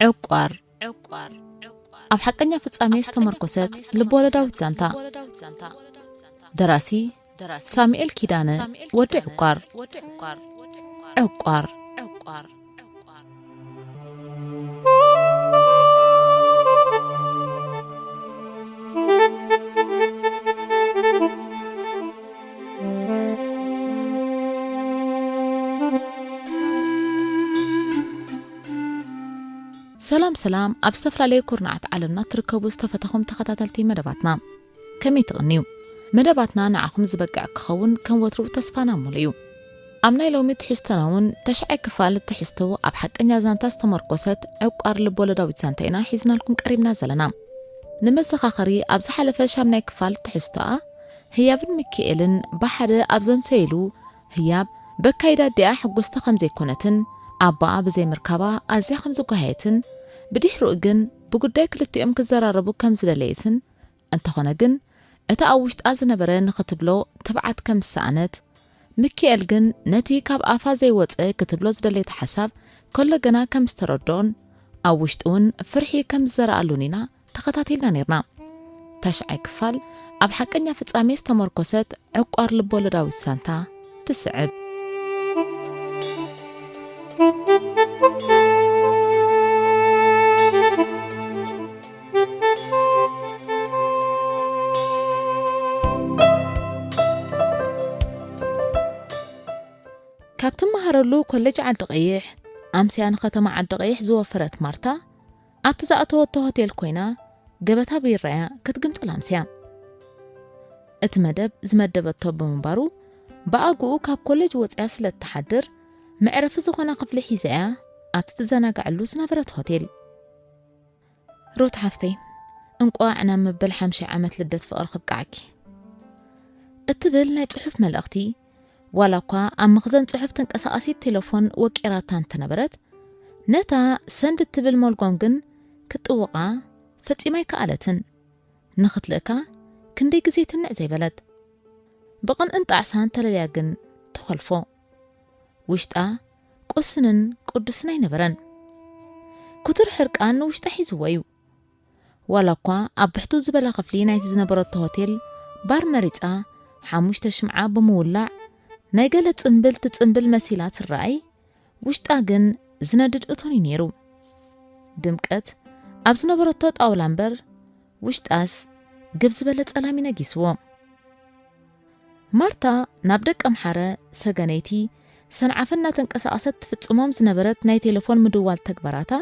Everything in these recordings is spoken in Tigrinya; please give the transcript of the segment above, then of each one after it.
ዕቋር። ኣብ ሓቀኛ ፍጻሜ ዝተመርኮሰት ልብወለዳዊት ዛንታ። ደራሲ ሳሙኤል ኪዳነ፣ ወዲ ዕቋር። ዕቋር። ሰላም ሰላም፣ ኣብ ዝተፈላለዩ ኩርናዓት ዓለምና ትርከቡ ዝተፈተኹም ተኸታተልቲ መደባትና፣ ከመይ ትቕንዩ? መደባትና ንዓኹም ዝበቅዕ ክኸውን ከም ወትሩ ተስፋና ሙሉ እዩ። ኣብ ናይ ሎሚ ትሕዝቶና እውን ተሽዓይ ክፋል ትሕዝቶ ኣብ ሓቀኛ ዛንታ ዝተመርኮሰት ዕቋር ልቦለዳዊት ዛንታ ኢና ሒዝናልኩም ቀሪብና ዘለና። ንመዘኻኸሪ፣ ኣብ ዝሓለፈ ሻምናይ ክፋል ትሕዝቶኣ ህያብን ሚካኤልን ብሓደ ኣብ ዘምሰይሉ ህያብ በካይዳ ኣዲኣ ሕጉስቲ ከም ዘይኮነትን ኣቦኣ ብዘይምርካባ ኣዝያ ከም ዝጓሃየትን ብድሕሪኡ ግን ብጉዳይ ክልቲኦም ክዘራረቡ ከም ዝደለየትን፣ እንተኾነ ግን እቲ ኣብ ውሽጣ ዝነበረ ንኽትብሎ ትብዓት ከም ዝሰኣነት፣ ሚካኤል ግን ነቲ ካብ ኣፋ ዘይወጸ ክትብሎ ዝደለየት ሓሳብ ከሎ ገና ከም ዝተረድኦን ኣብ ውሽጡ እውን ፍርሒ ከም ዝዘረኣሉን ኢና ተኸታቲልና ኔርና። ታሽዓይ ክፋል ኣብ ሓቀኛ ፍጻሜ ዝተመርኮሰት ዕቋር ልቦለዳዊት ዛንታ ትስዕብ። ካብ ትመሃረሉ ኮሌጅ ዓዲ ቀይሕ ኣምስያ ንከተማ ዓዲ ቀይሕ ዝወፈረት ማርታ፣ ኣብቲ ዝኣተወቶ ሆቴል ኮይና ገበታ ቢራ'ያ ክትግምጥል ኣምስያ። እቲ መደብ ዝመደበቶ ብምንባሩ፣ ብኣግኡ ካብ ኮሌጅ ወጺኣ ስለ እትሓድር፣ መዕረፊ ዝኾና ክፍሊ ሒዛ'ያ ኣብቲ ትዘናግዐሉ ዝነበረት ሆቴል። ሩት ሓፍተይ፣ እንቋዕ ናብ መበል ሓምሻይ ዓመት ልደት ፍቕርኺ ኣብቅዓኪ እትብል ናይ ጽሑፍ መልእኽቲ፣ ዋላ እኳ ኣብ መኽዘን ጽሑፍ ተንቀሳቓሲት ቴሌፎን ወቂራታ እንተነበረት፣ ነታ ሰንድ እትብል መልጎም ግን ክትጥውቓ ፈጺማ ኣይከኣለትን። ንኽትልእካ ክንደይ ግዜ ትንዕ ዘይበለት። ብቕንእን ጣዕሳን ተለልያ ግን ትኾልፎ። ውሽጣ ቁስንን ቅዱስን ኣይነበረን። ክቱር ሕርቃን ንውሽጣ ሒዝዎ እዩ። ዋላ እኳ ኣብ ብሕቱ ዝበለ ክፍሊ ናይቲ ዝነበረቶ ሆቴል ባር መሪጻ፣ ሓሙሽተ ሽምዓ ብምውላዕ፣ ናይ ገለ ጽምብል ትጽምብል መሲላ ትረኣይ፣ ውሽጣ ግን ዝነድድ እቶን እዩ ነይሩ። ድምቀት ኣብ ዝነበረቶ ጣውላ እምበር፣ ውሽጣስ ግብ ዝበለ ጸላም እዩ ነጊስዎ። ማርታ ናብ ደቀምሓረ፣ ሰገነይቲ፣ ሰንዓፈ እናተንቀሳቐሰት ትፍጽሞም ዝነበረት ናይ ቴሌፎን ምድዋል ተግባራታ፣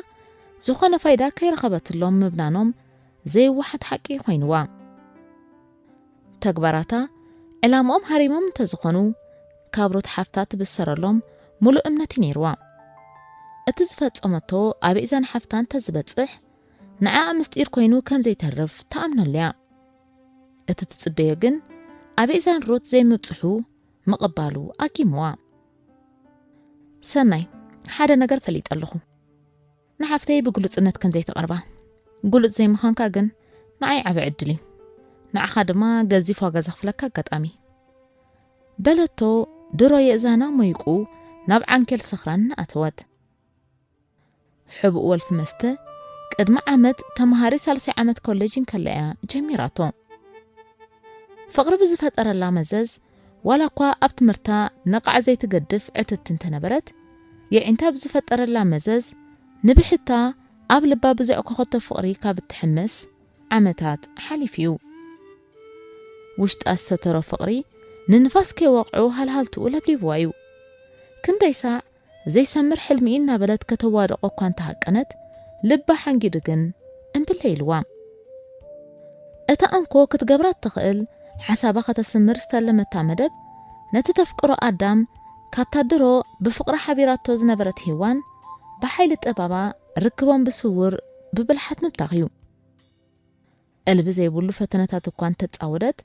ዝኾነ ፋይዳ ከይረኸበትሎም ምብናኖም ዘይወሓጥ ሓቂ ኮይንዋ። ተግባራታ ዕላምኦም ሃሪሞም እንተዝኾኑ፣ ካብ ሩት ሓፍታ ትብሰረሎም ሙሉእ እምነት እዩ ነይርዋ። እቲ ዝፈጸመቶ ኣብ እዛን ሓፍታ እንተዝበጽሕ፣ ንዓኣ ምስጢር ኮይኑ ከም ዘይተርፍ ትኣምነሉ እያ። እቲ ትጽበዮ ግን ኣብ እዛን ሩት ዘይምብጽሑ ምቕባሉ ኣጊምዋ። ሰናይ፣ ሓደ ነገር ፈሊጠ ኣለኹ። ንሓፍተይ ብግሉጽነት ከም ዘይትቐርባ። ግሉጽ ዘይምዃንካ ግን ንዓይ ዓቢ ዕድል እዩ። ንዓኻ ድማ ገዚፍ ዋጋ ዘኽፍለካ ኣጋጣሚ። በለቶ ድሮ የእዛና ሞይቁ ናብ ዓንኬል ስኽራን እናኣተወት። ሕቡእ ወልፊ መስተ ቅድሚ ዓመት ተምሃሪ ሳልሳይ ዓመት ኮሌጅ እንከላ እያ ጀሚራቶ። ፍቕሪ ብዝፈጠረላ መዘዝ፣ ዋላ እኳ ኣብ ትምህርታ ነቓዕ ዘይትገድፍ ዕትብቲ እንተነበረት፣ የዒንታ ብዝፈጠረላ መዘዝ፣ ንብሕታ ኣብ ልባ ብዘዕኮኸቶ ፍቕሪ ካብ እትሕመስ ዓመታት ሓሊፉ እዩ። ውሽጣ ዝሰተሮ ፍቕሪ ንንፋስ ከይወቕዖ ሃልሃልትኡ ለብሊብዋ እዩ። ክንደይ ሳዕ ዘይሰምር ሕልሚ እናበለት ከተዋድቖ እኳ እንተሃቀነት፣ ልባ ሓንጊዱ ግን እምብለ ኢልዋ። እታ እንኮ ክትገብራ እትኽእል ሓሳባ ከተስምር ዝተለመታ መደብ፣ ነቲ ተፍቅሮ ኣዳም ካብታ ድሮ ብፍቕሪ ሓቢራቶ ዝነበረት ሄዋን ብሓይሊ ጠባባ ርክቦም ብስውር ብብልሓት ምብታኽ እዩ። ቀልቢ ዘይብሉ ፈተነታት እኳ እንተጻወደት፣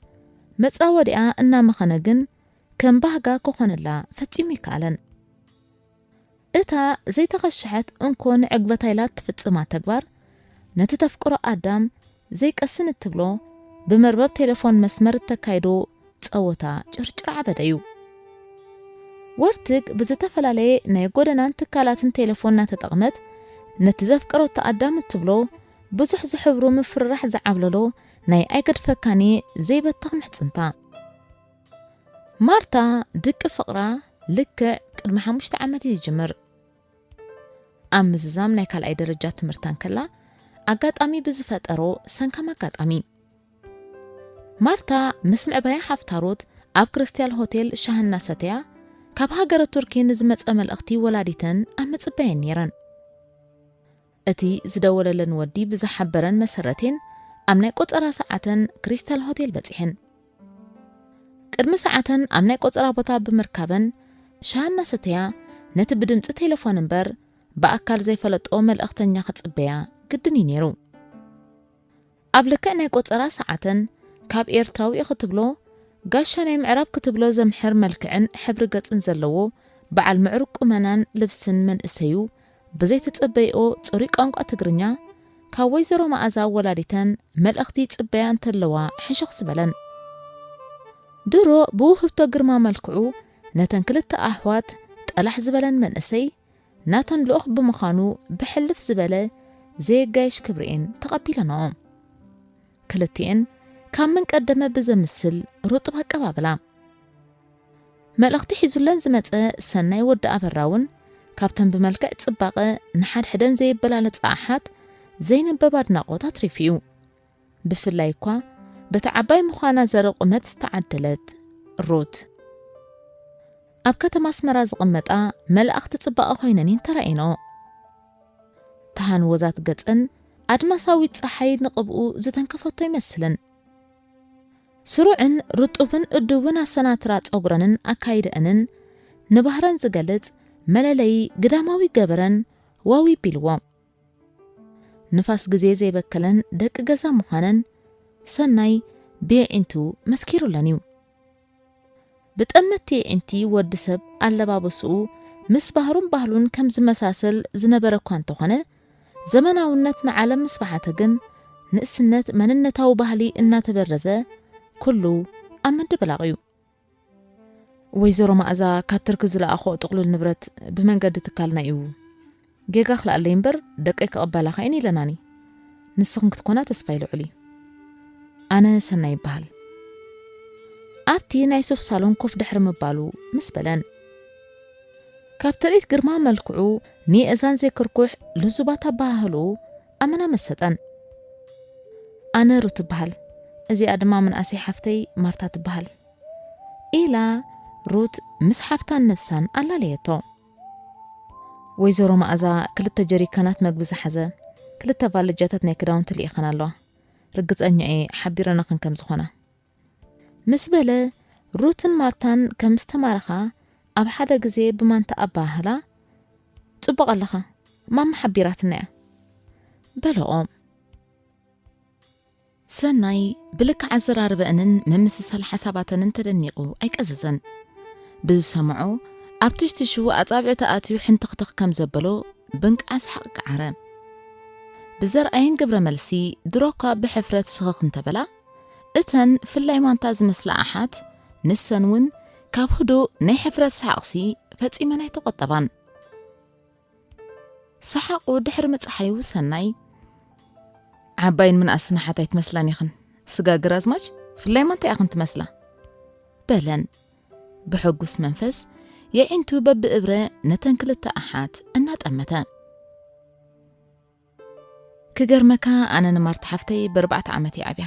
መጻወዲኣ እናመኸነ ግን ከም ባህጋ ክኾነላ ፈጺሙ ይከኣለን። እታ ዘይተኸሸሐት እንኮ ንዕግበታ ኢላ እትፍጽማ ተግባር፣ ነቲ ተፍቅሮ ኣዳም ዘይቀስን እትብሎ ብመርበብ ቴሌፎን መስመር እተካይዶ ጸወታ ጭርጭር ዓበደ እዩ። ወርትግ ብዝተፈላለየ ናይ ጎደናን ትካላትን ቴሌፎን እናተጠቕመት፣ ነቲ ዘፍቀረቶ ኣዳም እትብሎ ብዙሕ ዝሕብሩ ምፍርራሕ ዝዓብለሎ ናይ ኣይገድፈካን እየ ዘይበተኽ ምሕጽንታ። ማርታ ድቂ ፍቕራ ልክዕ ቅድሚ ሓሙሽተ ዓመት እዩ ዝጅምር። ኣብ ምዝዛም ናይ ካልኣይ ደረጃ ትምህርታ እንከላ፣ ኣጋጣሚ ብዝፈጠሮ ሰንካም ኣጋጣሚ፣ ማርታ ምስ ምዕባያ ሓፍታ ሩት ኣብ ክርስትያል ሆቴል ሻሂ እናሰተያ፣ ካብ ሃገረ ቱርኪ ንዝመጸ መልእኽቲ ወላዲተን ኣብ ምጽባየን ነይረን። እቲ ዝደወለለን ወዲ ብዝሓበረን መሰረቴን ኣብ ናይ ቆጸራ ሰዓተን ክሪስታል ሆቴል በጺሐን። ቅድሚ ሰዓተን ኣብ ናይ ቆጸራ ቦታ ብምርካበን ሻሂ እናሰተያ፣ ነቲ ብድምጺ ቴሌፎን እምበር ብኣካል ዘይፈለጦ መልእኽተኛ ክጽበያ ግድን እዩ ነይሩ። ኣብ ልክዕ ናይ ቆጸራ ሰዓተን ካብ ኤርትራዊ ክትብሎ ጋሻ ናይ ምዕራብ ክትብሎ ዘምሕር መልክዕን ሕብሪ ገጽን ዘለዎ በዓል ምዕሩግ ቁመናን ልብስን መንእሰዩ ብዘይተጸበይኦ ጽሩይ ቋንቋ ትግርኛ ካብ ወይዘሮ መኣዛ ወላዲተን መልእኽቲ ይጽበያ እንተለዋ ሕሹኽ ዝበለን። ድሮ ብውህብቶ ግርማ መልክዑ ነተን ክልተ ኣሕዋት ጠላሕ ዝበለን መንእሰይ ናተን ልኡኽ ብምዃኑ ብሕልፍ ዝበለ ዘየጋይሽ ክብሪኤን ተቐቢለንኦ። ክልቲኤን ካብ ምን ቀደመ ብዘምስል ርጡብ ኣቀባብላ። መልእኽቲ ሒዙለን ዝመጸ ሰናይ ወዲ ኣበራ እውን ካብተን ብመልክዕ ጽባቐ ንሓድሕደን ዘየበላለጻ ኣሓት ዘይነበብ ኣድናቖት ኣትሪፉ እዩ። ብፍላይ እኳ በቲ ዓባይ ምዃና ዘርኢ ቁመት ዝተዓደለት ሩት። ኣብ ከተማ ኣስመራ ዝቕመጣ መላእኽቲ ጽባቐ ኮይነን እየን ተራእየንኦ። ተሃን ወዛት ገጸን ኣድማሳዊት ጸሓይ ንቕብኡ ዝተንከፈቶ ይመስልን። ስሩዕን ርጡብን እዱብን ኣሰናትራ ጸጉረንን ኣካይደአንን ንባህረን ዝገልጽ መለለዪ ግዳማዊ ገበረን ዋው ይቢልዎ። ንፋስ ግዜ ዘይበከለን ደቂ ገዛ ምዃነን ሰናይ ብየዒንቱ መስኪሩለን እዩ። ብጠመቲ የዒንቲ ወዲ ሰብ ኣለባበስኡ ምስ ባህሩን ባህሉን ከም ዝመሳሰል ዝነበረ እኳ እንተኾነ፣ ዘመናውነት ንዓለም ምስ በሓተ ግን ንእስነት መንነታዊ ባህሊ እናተበረዘ ኩሉ ኣብ ምድብላቕ እዩ። ወይዘሮ መኣዛ ካብ ትርኪ ዝለኣኾ ጥቕሉል ንብረት ብመንገዲ ትካልና እዩ። ጌጋ ክልኣለይ እምበር ደቀይ ክቕበላ ኸእን ኢለናኒ። ንስኽን ክትኮና ተስፋ ይልዑል እዩ። ኣነ ሰናይ ይበሃል። ኣብቲ ናይ ሱፍ ሳሎን ኮፍ ድሕሪ ምባሉ ምስ በለን፣ ካብ ትርኢት ግርማ መልክዑ ንየእዛን ዘይክርኩሕ ልዙባት ኣበሃህልኡ ኣመና መሰጠን። ኣነ ሩት እበሃል። እዚኣ ድማ ምንኣሰይ ሓፍተይ ማርታ ትበሃል። ኢላ ሩት ምስ ሓፍታን ነብሳን ኣላለየቶ። ወይዘሮ መኣዛ ክልተ ጀሪካናት መግቢ ዝሓዘ ክልተ ቫልጃታት ናይ ክዳውንቲ ልኢኸን ኣለዋ። ርግጸኛ እየ ሓቢረናኽን ከም ዝኾና። ምስ በለ ሩትን ማርታን ከም ዝተማረኻ ኣብ ሓደ ግዜ ብማንታ ኣበሃህላ፣ ጽቡቕ ኣለኻ፣ ማማ ሓቢራትና እያ በለኦም። ሰናይ ብልክዕ ኣዘራርበአንን ምምስሳል ሓሳባተንን ተደኒቑ ኣይቀዘዘን። ብዝሰምዖ ኣብ ትሽትሽው ኣጻብዕቲ ኣትዩ ሕንትኽትኽ ከም ዘበሎ ብንቃዕ ሰሓቕ ቀዓረ። ብዘርኣየን ግብረ መልሲ ድሮኳ ብሕፍረት ስኽኽ እንተበላ፣ እተን ፍላይ ማንታ ዝመስላ ኣሓት ንሰን እውን ካብ ህዱእ ናይ ሕፍረት ሰሓቕሲ ፈጺመን ኣይተቖጠባን። ሰሓቑ ድሕሪ ምጽሓዩ ሰናይ፣ ዓባይን ምንኣስን ኣሓት ኣይትመስላን ኢኽን። ስጋ ግራዝማች ፍላይ ማንታ ኢኽን ትመስላ በለን። ብሕጉስ መንፈስ የዒንቱ በብእብረ ነተን ክልተ ኣሓት እናጠመተ። ክገርመካ ኣነ ንማርታ ሓፍተይ ብኣርባዕተ ዓመት እየ ዓብያ።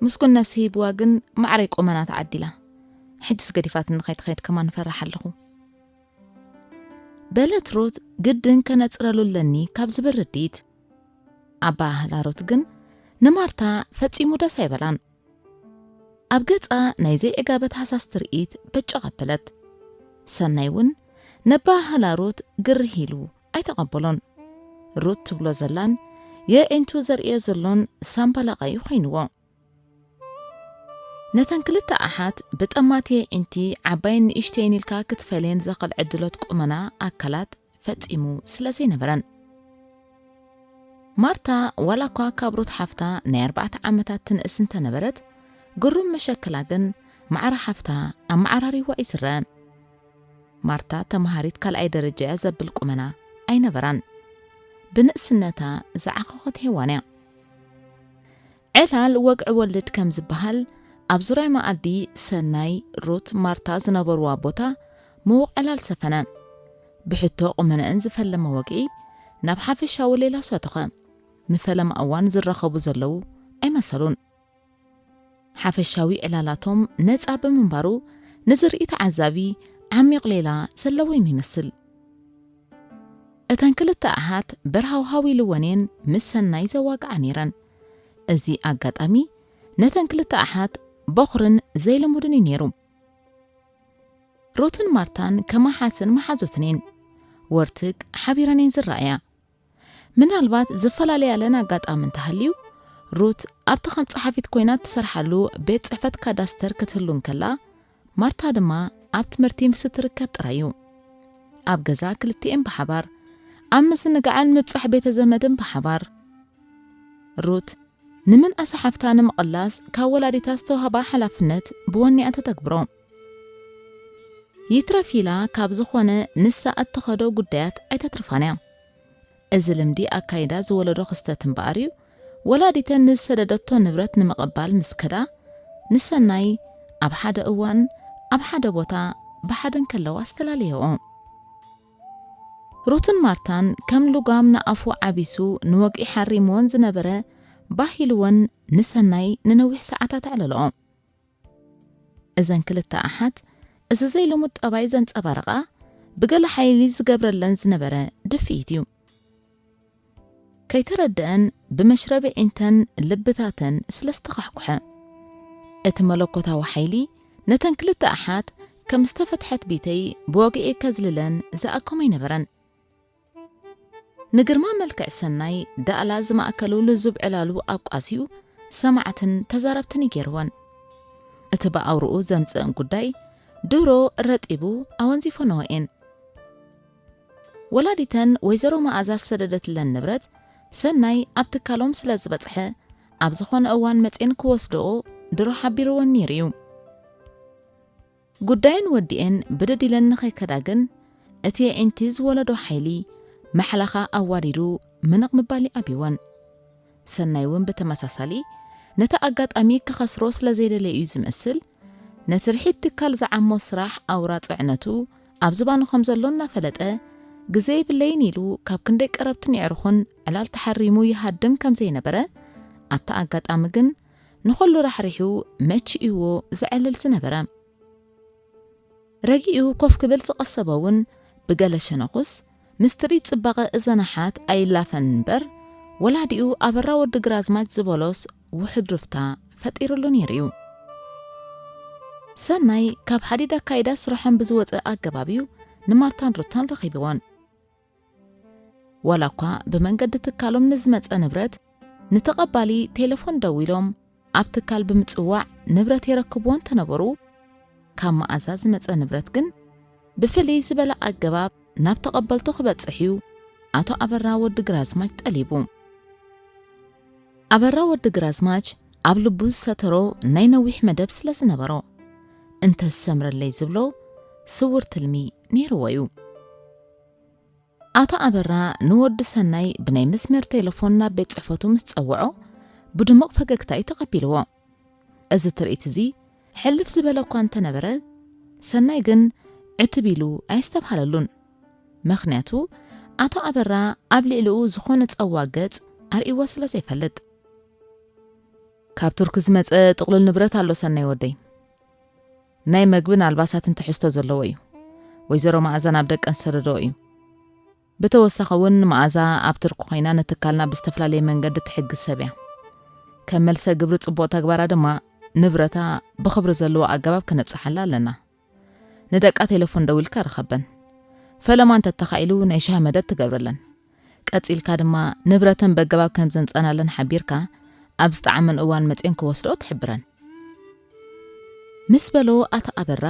ምስጉን ነብሲ ሂብዋ ግን ማዕረይ ቆመና ተዓዲላ። ሕጅስ ገዲፋትኒ ከይትኸይድ ከማን እፈርሕ ኣለኹ በለት ሩት ግድን ከነጽረሉ ኣለኒ ካብ ዝብል ርድኢት። ኣበሃህላ ሩት ግን ንማርታ ፈጺሙ ደስ ኣይበላን። ኣብ ገጻ ናይ ዘይዕጋበት ሃሳስ ትርኢት በጭቕ ኣበለት። ሰናይ እውን ነባህላ ሩት ግርህ ኢሉ ኣይተቐበሎን። ሩት ትብሎ ዘላን የዒንቱ ዘርእዮ ዘሎን ሳምባላቓ እዩ ኮይንዎ። ነተን ክልተ ኣሓት ብጠማት የዒንቲ ዓባይን ንእሽተይን ኢልካ ክትፈልየን ዘኽእል ዕድሎት ቁመና ኣካላት ፈጺሙ ስለ ዘይነበረን። ማርታ ዋላ እኳ ካብ ሩት ሓፍታ ናይ ኣርባዕተ ዓመታት ትንእስ እንተነበረት፣ ግሩም መሸክላ ግን ማዕረ ሓፍታ ኣመዓራሪዋ እዩ ዝረአ። ማርታ ተምሃሪት ካልኣይ ደረጃ እያ ዘብል ቁመና ኣይነበራን። ብንእስነታ ዝዓኾኸት ሄዋን እያ። ዕላል ወግዒ ወልድ ከም ዝበሃል፣ ኣብ ዙርያ መኣዲ ሰናይ፣ ሩት፣ ማርታ ዝነበርዋ ቦታ ምዉቕ ዕላል ሰፈነ። ብሕቶ ቁመነአን ዝፈለመ ወግዒ ናብ ሓፈሻዊ ሌላ ሰተኸ። ንፈለማ እዋን ዝራኸቡ ዘለዉ ኣይመሰሉን። ሓፈሻዊ ዕላላቶም ነጻ ብምንባሩ፣ ንዝርኢ ተዓዛቢ ዓሚቕ ሌላ ዘለዎ እዩ ይመስል። እተን ክልተ ኣሓት በርሃውሃው ኢልወን እየን ምስ ሰናይ ዘዋግዓ ነይረን። እዚ ኣጋጣሚ ነተን ክልተ ኣሓት በኹርን ዘይልሙድን እዩ ነይሩ። ሩትን ማርታን ከማሓስን መሓዙትን እየን። ወርትግ ሓቢረን እየን ዝረኣያ። ምናልባት ዝፈላለያለን ኣጋጣሚ እንተሃልዩ፣ ሩት ኣብቲ ከም ጸሓፊት ኮይና እትሰርሓሉ ቤት ጽሕፈት ካዳስተር ክትህሉ እንከላ፣ ማርታ ድማ ኣብ ትምህርቲ ምስ እትርከብ ጥራይ እዩ። ኣብ ገዛ ክልቲኤን ብሓባር፣ ኣብ ምዝንጋዕን ምብጻሕ ቤተ ዘመድን ብሓባር። ሩት ንምንኣስ ሓፍታ ንምቕላስ ካብ ወላዲታ ዝተዋህባ ሓላፍነት ብወኔኣ ተተግብሮ። ይትረፍ ኢላ ካብ ዝኾነ ንሳ እትኸዶ ጉዳያት ኣይተትርፋን እያ። እዚ ልምዲ ኣካይዳ ዝወለዶ ክስተት እምበኣር እዩ፣ ወላዲተን ንዝሰደደቶ ንብረት ንምቕባል ምስ ከዳ፣ ንሰናይ ኣብ ሓደ እዋን፣ ኣብ ሓደ ቦታ ብሓደ እንከለዋ ዝተላለየኦ። ሩትን ማርታን ከም ልጓም ንኣፉ ዓቢሱ ንወግዒ ሓሪምወን ዝነበረ ባህ ኢልወን ንሰናይ ንነዊሕ ሰዓታት ኣዕለለኦ። እዘን ክልተ ኣሓት እዚ ዘይልሙድ ጠባይ ዘንጸባርቓ ብገለ ሓይሊ ዝገብረለን ዝነበረ ድፍኢት እዩ። ከይተረድአን ብመሽረቢ ዒንተን ልብታተን ስለ ዝተኻሕኩሐ። እቲ መለኮታዊ ሓይሊ ነተን ክልተ ኣሓት ከም ዝተፈትሐት ቢተይ ብወግዒ ከዝልለን ዝኣከሞ ኣይነበረን። ንግርማ መልክዕ ሰናይ ዳእላ ዝማእከሉ ልዙብ ዕላሉ ኣቋስዩ ሰማዕትን ተዛረብትን ይገይርወን። እቲ ብኣውርኡ ዘምጽእን ጉዳይ ድሮ ረጢቡ ኣወንዚፎ ነወኤን። ወላዲተን ወይዘሮ መኣዛ ዝሰደደትለን ንብረት ሰናይ ኣብ ትካሎም ስለ ዝበጽሐ፣ ኣብ ዝኾነ እዋን መጼን ክወስድኦ ድሮ ሓቢርወን ነይሩ እዩ። ጉዳየን ወዲኤን ብድድ ኢለን ንኸይከዳ ግን፣ እቲ የዒንቲ ዝወለዶ ሓይሊ ማሕላኻ ኣዋዲዱ ምንቕ ምባል ይኣብይወን። ሰናይ እውን ብተመሳሳሊ፣ ነቲ ኣጋጣሚ ክኸስሮ ስለ ዘይደለየ እዩ ዝመስል፣ ነቲ ርሒት ትካል ዝዓሞ ስራሕ ኣውራ ጽዕነቱ ኣብ ዝባኑ ከም ዘሎ እናፈለጠ፣ ግዜ የብለይን ኢሉ ካብ ክንደይ ቀረብትን የዕሩኽን ዕላል ተሓሪሙ ይሃድም ከም ዘይነበረ፣ ኣብቲ ኣጋጣሚ ግን ንኹሉ ራሕሪሑ መቺእዎ ዘዕልል ዝነበረ። ረጊኡ ኮፍ ክብል ዝቐሰቦ እውን ብገለ ሸነኹስ፣ ምስ ትርኢት ጽባቐ እዘን ኣሓት ኣይላፈን እምበር፣ ወላዲኡ ኣበራ ወዲ ግራዝማች ዝበሎስ ውሑድ ርፍታ ፈጢሩሉ ነይሩ እዩ። ሰናይ ካብ ሓዲድ ኣካይዳ ስርሖም ብዝወጸ ኣገባብ እዩ ንማርታን ሩታን ረኺብወን። ዋላ እኳ ብመንገዲ ትካሎም ንዝመጸ ንብረት ንተቐባሊ ቴሌፎን ደዊሎም ኣብ ትካል ብምጽዋዕ ንብረት የረክብዎ እንተነበሩ፣ ካብ መኣዛ ዝመጸ ንብረት ግን ብፍልይ ዝበለ ኣገባብ ናብ ተቐበልቱ ክበጽሕ እዩ ኣቶ ኣበራ ወዲ ግራዝማች ጠሊቡ። ኣበራ ወዲ ግራዝማች ኣብ ልቡ ዝሰተሮ ናይ ነዊሕ መደብ ስለ ዝነበሮ፣ እንተዝሰምረለይ ዝብሎ ስውር ትልሚ ነይርዎ እዩ። ኣቶ ኣበራ ንወዲ ሰናይ ብናይ መስመር ቴሌፎን ናብ ቤት ጽሕፈቱ ምስ ጸውዖ፣ ብድሙቕ ፈገግታ እዩ ተቐቢልዎ። እዚ ትርኢት እዚ ሕልፍ ዝበለ እኳ እንተነበረ፣ ሰናይ ግን ዕትብ ኢሉ ኣየስተብሃለሉን። ምኽንያቱ፣ ኣቶ ኣበራ ኣብ ልዕሊኡ ዝኾነ ጸዋ ገጽ ኣርእይዎ ስለ ዘይፈልጥ። ካብ ቱርኪ ዝመጸ ጥቕሉል ንብረት ኣሎ ሰናይ ወደይ። ናይ መግብን ኣልባሳትን ትሕዝቶ ዘለዎ እዩ። ወይዘሮ መኣዛ ናብ ደቀን ዝሰደደኦ እዩ። ብተወሳኺ እውን መኣዛ ኣብ ቱርኪ ኮይና ንትካልና ብዝተፈላለየ መንገዲ ትሕግዝ ሰብ እያ። ከም መልሰ ግብሪ ጽቡቕ ተግባራ ድማ ንብረታ ብኽብሪ ዘለዎ ኣገባብ ከነብጽሓላ ኣለና። ንደቃ ቴሌፎን ደዊልካ ርኸበን። ፈለማ እንተተኻኢሉ ናይ ሻሂ መደብ ትገብረለን። ቀጺልካ ድማ ንብረተን በገባብ ከም ዘንጸናለን ሓቢርካ፣ ኣብ ዝጠዓመን እዋን መጺኤን ክወስድኦ ትሕብረን። ምስ በሎ ኣታ ኣበራ፣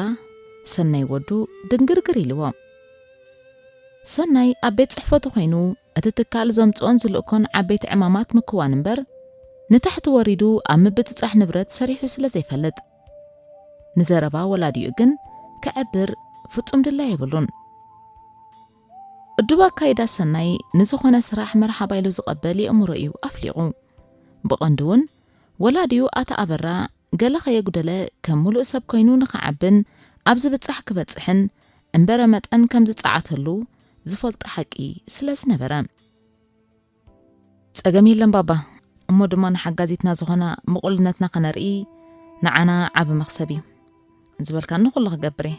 ሰናይ ወዱ ድንግርግር ኢልዎ። ሰናይ ኣብ ቤት ጽሕፈቱ ኮይኑ፣ እቲ ትካል ዘምጽኦን ዝልእኮን ዓበይቲ ዕማማት ምክዋን እምበር፣ ንታሕቲ ወሪዱ ኣብ ምብጽጻሕ ንብረት ሰሪሑ ስለ ዘይፈልጥ፣ ንዘረባ ወላዲኡ ግን ከዕብር ፍጹም ድላይ የብሉን። እዱብ ኣካይዳ ሰናይ ንዝኾነ ስራሕ መርሓባ ኢሉ ዝቐበል የእምሮ እዩ ኣፍሊቑ። ብቐንዱ እውን ወላዲኡ ኣታ ኣበራ ገለ ከየጉደለ ከም ምሉእ ሰብ ኮይኑ ንኽዓብን ኣብ ዝብጻሕ ክበጽሕን እምበረ መጠን ከም ዝጸዓተሉ ዝፈልጦ ሓቂ ስለ ዝነበረ። ጸገም የለን ባባ፣ እሞ ድማ ንሓጋዚትና ዝኾና ምቑልነትና ከነርኢ ንዓና ዓቢ መኽሰብ እዩ። ዝበልካኒ ኩሉ ክገብር እየ።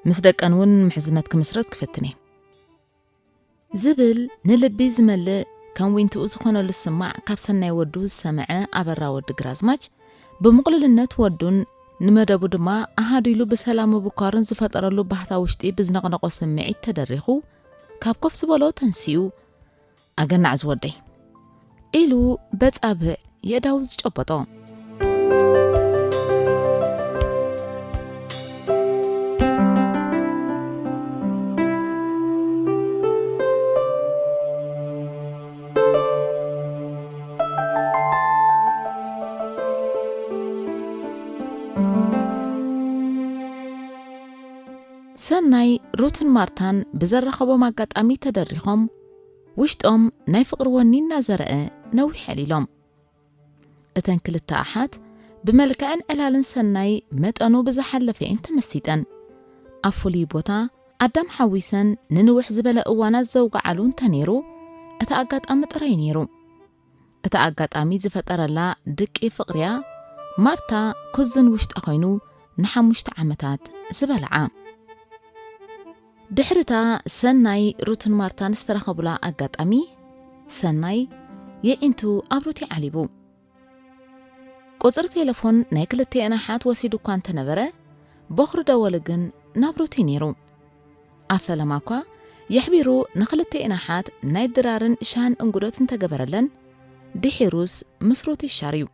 ምስ ደቀን እውን ምሕዝነት ክምስረት ክፍትን እየ። ዝብል ንልቢ ዝመልእ ከም ዊንትኡ ዝኾነሉ ስማዕ ካብ ሰናይ ወዱ ዝሰምዐ ኣበራ ወዲ ግራዝማች ብምቕሉልነት ወዱን ንመደቡ ድማ ኣሃዱ ኢሉ ብሰላም ምብኳሩን ዝፈጠረሉ ባህታ ውሽጢ ብዝነቕነቖ ስምዒት ተደሪኹ ካብ ኮፍ ዝበሎ ተንሲኡ፣ "ኣገናዕ ዝወደይ" ኢሉ በጻብዕ የእዳው ዝጨበጦ። ሰናይ ሩትን ማርታን ብዘራኸቦም ኣጋጣሚ ተደሪኾም፣ ውሽጦም ናይ ፍቕሪ ወኒ እናዘረአ ነዊሕ ዕሊሎም። እተን ክልተ ኣሓት ብመልክዕን ዕላልን ሰናይ መጠኑ ብዝሓለፈ እየን ተመሲጠን። ኣብ ፍሉይ ቦታ ኣዳም ሓዊሰን ንንውሕ ዝበለ እዋናት ዘውግዓሉ እንተነይሩ፣ እቲ ኣጋጣሚ ጥራይ ነይሩ። እቲ ኣጋጣሚ ዝፈጠረላ ድቂ ፍቕሪያ ማርታ ክዝን ውሽጣ ኮይኑ ንሓሙሽተ ዓመታት ዝበልዓ። ድሕርታ ሰናይ ሩትን ማርታን ዝተራኸቡላ ኣጋጣሚ፣ ሰናይ የዒንቱ ኣብ ሩቲ ዓሊቡ። ቁጽሪ ቴሌፎን ናይ ክልቲኤን ኣሓት ወሲዱ እኳ እንተነበረ፣ ቦኽሪ ደወሉ ግን ናብ ሩቲ ነይሩ። ኣብ ፈለማ እኳ የሕቢሩ ንክልቲኤን ኣሓት ናይ ድራርን ሻን እንጉዶት እንተገበረለን፣ ድሒሩስ ምስ ሩቲ ይሻር እዩ።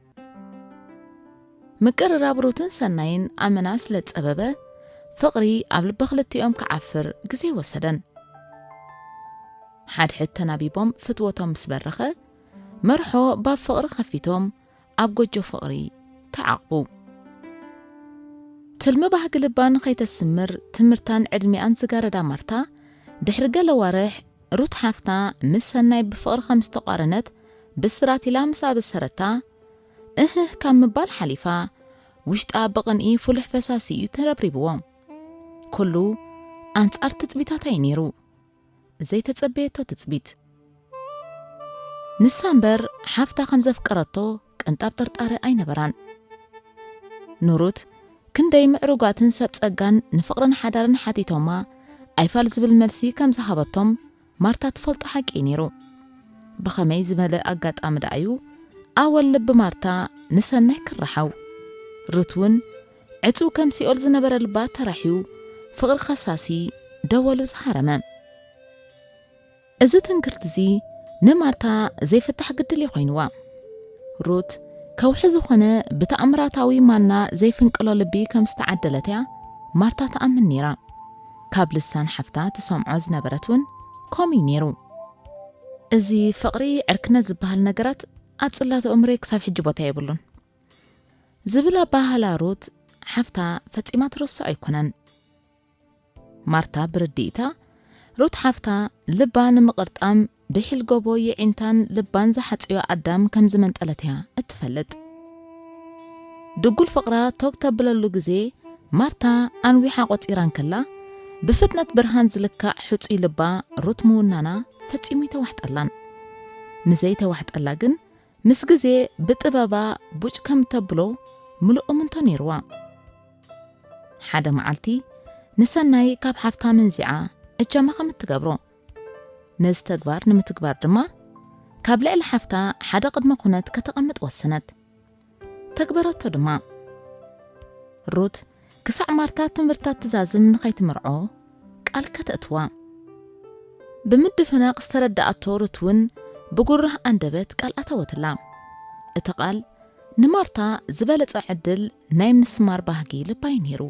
ምቅርራብ ሩትን ሰናይን ኣመና ስለ ዝጸበበ፣ ፍቕሪ ኣብ ልቢ ክልቲኦም ክዓፍር ግዜ ወሰደን። ሓድሕድ ተናቢቦም ፍትወቶም ምስ በረኸ፣ መርሖ ባብ ፍቕሪ ከፊቶም ኣብ ጎጆ ፍቕሪ ተዓቕቡ። ትልሚ ባህጊ ልባ ንኸይተስምር ትምህርታን ዕድሚኣን ዝጋረዳ ማርታ፣ ድሕሪ ገለ ዋርሕ ሩት ሓፍታ ምስ ሰናይ ብፍቕሪ ከም ዝተቋረነት ብስራት ኢላ ምስ ኣበሰረታ፣ እህህ ካብ ምባል ሓሊፋ፣ ውሽጣ ብቕንኢ ፍሉሕ ፈሳሲ እዩ ተረብሪብዎ። ኩሉ ኣንጻር ትጽቢታታ እዩ ነይሩ። ዘይተጸበየቶ ትጽቢት። ንሳ እምበር ሓፍታ ከም ዘፍቀረቶ ቅንጣብ ጥርጣረ ኣይነበራን። ንሩት ክንደይ ምዕሩጋትን ሰብ ጸጋን ንፍቕርን ሓዳርን ሓቲቶማ ኣይፋል ዝብል መልሲ ከም ዝሃበቶም ማርታ ትፈልጦ ሓቂ እዩ ነይሩ። ብኸመይ ዝበለ ኣጋጣሚ ደኣዩ ኣወል ልቢ ማርታ ንሰናይ ክረሓው? ሩት እውን ዕጹው ከም ሲኦል ዝነበረ ልባ ተራሕዩ ፍቕሪ ከሳሲ ደወሉ ዝሃረመ። እዚ ትንክርት'ዚ ንማርታ ዘይፍታሕ ግድል እዩ ኮይንዋ። ሩት ከውሒ ዝኾነ ብተኣምራታዊ ማና ዘይፍንቅሎ ልቢ ከም ዝተዓደለት እያ ማርታ ትኣምን ነይራ። ካብ ልሳን ሓፍታ ትሰምዖ ዝነበረት እውን ከምኡ እዩ ነይሩ። እዚ ፍቕሪ ዕርክነት ዝበሃል ነገራት ኣብ ጽላት ኣእምሮይ ክሳብ ሕጂ ቦታ የብሉን ዝብል ኣበሃህላ ሩት ሓፍታ ፈጺማ ትረስዖ ኣይኮነን። ማርታ ብርድኢታ፣ ሩት ሓፍታ ልባ ንምቕርጣም ብሒል ጎቦ የዒንታን ልባን ዝሓጸዮ ኣዳም ከም ዝመንጠለት እያ እትፈልጥ። ድጉል ፍቕራ ቶግ ተብለሉ ግዜ ማርታ ኣንዊሓ ቆጺራ እንከላ፣ ብፍጥነት ብርሃን ዝልካዕ ሕጹይ ልባ ሩት ምውናና ፈጺሙ ይተዋሕጠላን። ንዘይተዋሕጠላ ግን ምስ ግዜ ብጥበባ ቡጭ ከም ተብሎ ምሉእ እምንቶ ነይርዋ። ሓደ መዓልቲ ንሰናይ ካብ ሓፍታ መንዚዓ እጃማ ከም እትገብሮ፣ ነዚ ተግባር ንምትግባር ድማ ካብ ልዕሊ ሓፍታ ሓደ ቅድመ ኩነት ከተቐምጥ ወሰነት። ተግበረቶ ድማ። ሩት ክሳዕ ማርታ ትምህርታ ትዛዝም ንኸይትምርዖ ቃል ከተእትዋ። ብምድፍናቕ ዝተረዳኣቶ ሩት እውን ብጉራህ ኣንደበት ቃል ኣተወትላ። እቲ ቃል ንማርታ ዝበለጸ ዕድል ናይ ምስማር ባህጊ ልባይ ነይሩ።